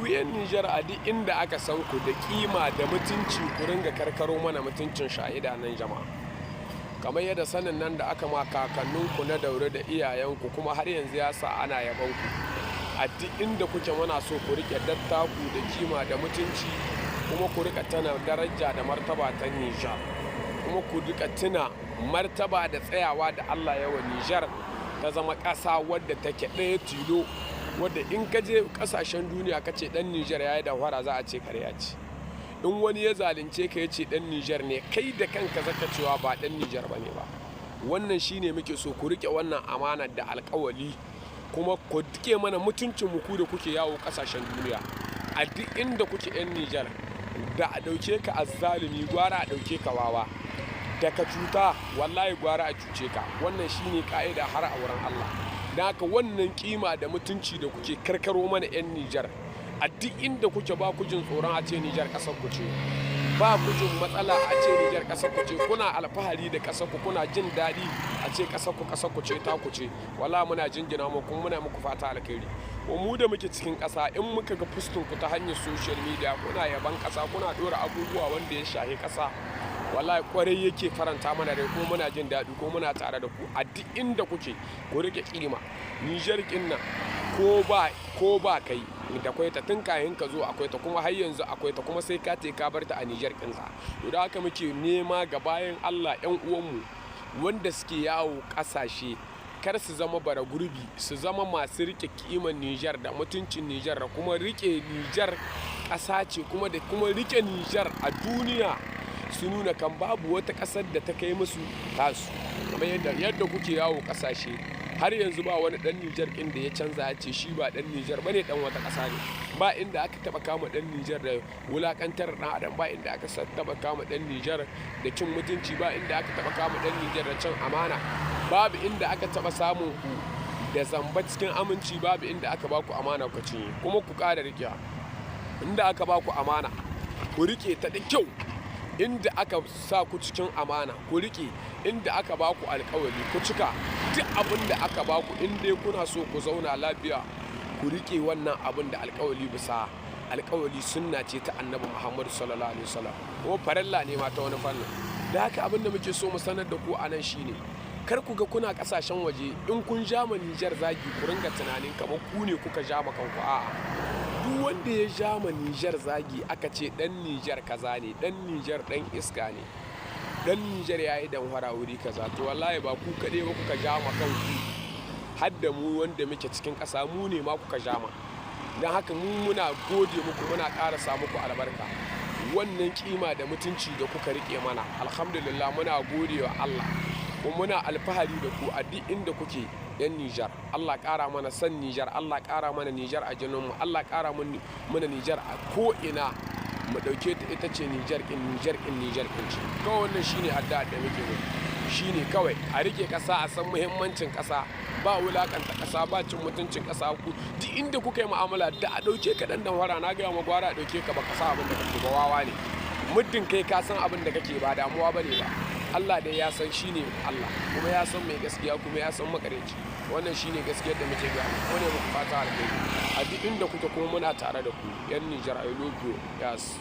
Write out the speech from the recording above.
Ku 'yan Nijar, a duk inda aka san ku da kima da mutunci, ku ringa karkaro mana mutuncin shi a idanun jama'a. Kamar yadda sanin nan da aka ma kakanninku na Daure da iyayenku, kuma har yanzu ya sa ana yabon ku. A duk inda kuke, muna so ku rike dattaku da kima da mutunci, kuma ku rika tana daraja da martaba ta Nijar, kuma ku rika tuna martaba da tsayawa da Allah ya wa Nijar ta zama ƙasa wadda take ɗaya tilo, wadda in ka je ƙasashen duniya ka ce ɗan Nijar ya yi damfara, za a ce karya ce. In wani ya zalunce ka, ya ce ɗan Nijar ne, kai da kanka zaka cewa ba ɗan Nijar ba ne ba. Wannan shine muke so ku rike, wannan amana da alƙawali, kuma ku rike mana mutuncin mu, ku da kuke yawo ƙasashen duniya. A duk inda kuke 'yan Nijar, da a ɗauke ka azzalumi gwara a ɗauke ka wawa, da ka cuta wallahi gwara a cuce ka. Wannan shine ka'ida har a wurin Allah. Don haka wannan kima da mutunci da kuke karkaro mana 'yan Nijar a duk inda kuke, ba ku jin tsoron a ce Nijar ƙasar ku ce, ba ku jin matsala a ce Nijar ƙasar ku ce, kuna alfahari da ƙasar ku, kuna jin daɗi a ce ƙasar ku ƙasar ku ce, ta ku ce. Wala muna jinjina mu, kuma muna muku fata alkhairi. Ko mu da muke cikin ƙasa, in muka ga postin ku ta hanyar social media, kuna yaban ƙasa, kuna ɗora abubuwa wanda ya shahi ƙasa, wallahi kwarai yake faranta mana rai, ko muna jin daɗi, ko muna tare da ku. A duk inda kuke, ku rike kima Nijar nan. Ko ba kai da kwai ta tun kahin ka zo akwai ta, kuma har yanzu akwai ta, kuma sai ka te ka bar ta a Nijar kinsa. To da haka muke nema ga bayan Allah, ƴan uwanmu wanda suke yawo ƙasashe, kar su zama bara gurbi, su zama masu rike kiman Nijar da mutuncin Nijar, da kuma rike Nijar ƙasa ce, kuma da kuma rike Nijar a duniya, su nuna kan babu wata ƙasar da ta kai musu tasu. Kamar yadda kuke yawo ƙasashe, har yanzu ba wani ɗan Nijar ɗin da ya canza ya ce shi ba ɗan Nijar bane, ɗan wata ƙasa ne. Ba inda aka taɓa kama ɗan Nijar da wulaƙantar ɗan adam, ba inda aka taɓa kama ɗan Nijar da cin mutunci, ba inda aka taɓa kama ɗan Nijar da cin amana, babu inda aka taɓa samun ku da zamba cikin aminci, babu inda aka ba ku amana ku cinye. Kuma ku ƙara riƙewa, inda aka ba ku amana ku riƙe ta da kyau, inda aka sa ku cikin amana ku riƙe, inda aka ba ku alƙawari ku cika. Duk abin da aka ba ku, in dai kuna so ku zauna lafiya, ku riƙe wannan abin da alƙawali, bisa alƙawali sunna ce ta Annabi Muhammadu sallallahu alaihi wasallam, kuma farilla ne ma ta wani fannin. Da haka abin da muke so mu sanar da ku a nan shine, kar ku ga kuna kasashen waje, in kun ja ma Nijar zagi, ku ringa tunanin kamar ku ne kuka ja ma kanku. A'a, duk wanda ya ja ma Nijar zagi, aka ce dan Nijar kaza ne, dan Nijar dan iska ne, dan Nijar yayi damfara wuri kaza, to wallahi ba ku kaɗai ba kuka ja ma kanku, har da mu wanda muke cikin ƙasa, mu ne ma kuka ja ma. Don haka mu muna gode muku, muna ƙara sa muku albarka. Wannan kima da mutunci da kuka rike mana, alhamdulillah, muna gode wa Allah, kuma muna alfahari da ku a duk inda kuke, yan Nijar. Allah ƙara mana san Nijar, Allah ƙara mana Nijar a jininmu, Allah ƙara mana Nijar a ko'ina, mu ɗauke ta ita ce Nijar ƙin, Nijar ƙin, Nijar ƙin ce kawai. Wannan shine addu'a da muke muku, shine kawai a rike ƙasa, a san muhimmancin ƙasa, ba wulakanta ƙasa, ba cin mutuncin ƙasa. Ku duk inda kuka yi mu'amala, da a ɗauke ka ɗan damfara, na gaya ma, gwara a ɗauke ka ba ka san abin da kake ba, wawa ne. Muddin kai ka san abin da kake, ba damuwa ba ne ba. Allah dai ya san, shine Allah, kuma ya san mai gaskiya, kuma ya san makareci. Wannan shine gaskiyar da muke gaya muku. Ne muku fata alheri a duk inda kuke, kuma muna tare da ku, yan Nijar. I love you, yes.